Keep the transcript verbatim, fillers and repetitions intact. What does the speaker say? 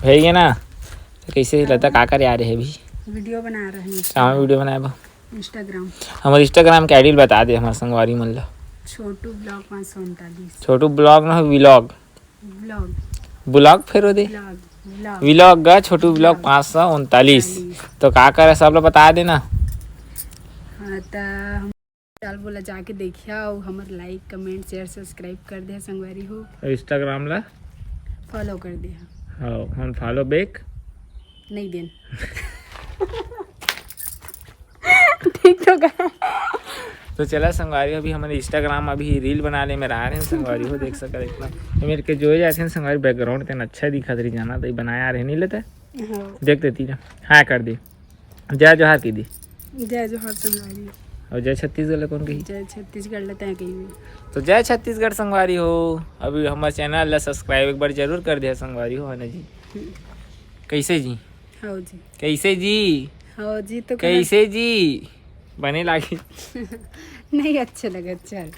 भई गे ना। तो कैसे लता, का करे आ रहे अभी? वीडियो बना रहे हैं। कहाँ वीडियो बनाए बा? Instagram। हमर Instagram के ID ल बता दे हमर संगवारी मन ला। छोटू ब्लॉग पाँच सौ उनतालीस। छोटू ब्लॉग ना, vlog। Vlog। Vlog फेर हो दे। Vlog, vlog। Vlog गा, छोटू vlog vlog। पाँच सौ उनतालीस। उनतालीस। तो का करे, सब ला बता देना। हाँ, त हम चल बोला जाके देखिया अउ हमर like, comment, share, subscribe कर दे संगवारी हो। अउ Instagram ला follow कर दे। हाँ, हम follow back नहीं देन। ठीक तो कहा। तो चला संगवारी, अभी हमन Instagram अभी reel बनाने में रहा रहे संगवारी हो, देख सकत इतना। ये मेरे के जोए जाते हैं संगवारी, background तेन अच्छा दिखत रही जाना, तो ये बनाया रहे नहीं लेते। हाँ। देख देती ना, हाँ कर दी। जय जोहार की दी। जय जोहार संगवारी। और जय छत्तीसगढ़ ला कौन कही? जय छत्तीसगढ़ ला तैं कही। तो जय छत्तीसगढ़ संगवारी हो, अभी हमर channel ला subscribe एक बार जरूर कर दिया संगवारी हो, है ना जी? हम्म। कैसे जी? हाँ जी। कैसे जी? हाँ जी, तो कैसे जी? बने लागी? नहीं, अच्छे लगे, चल।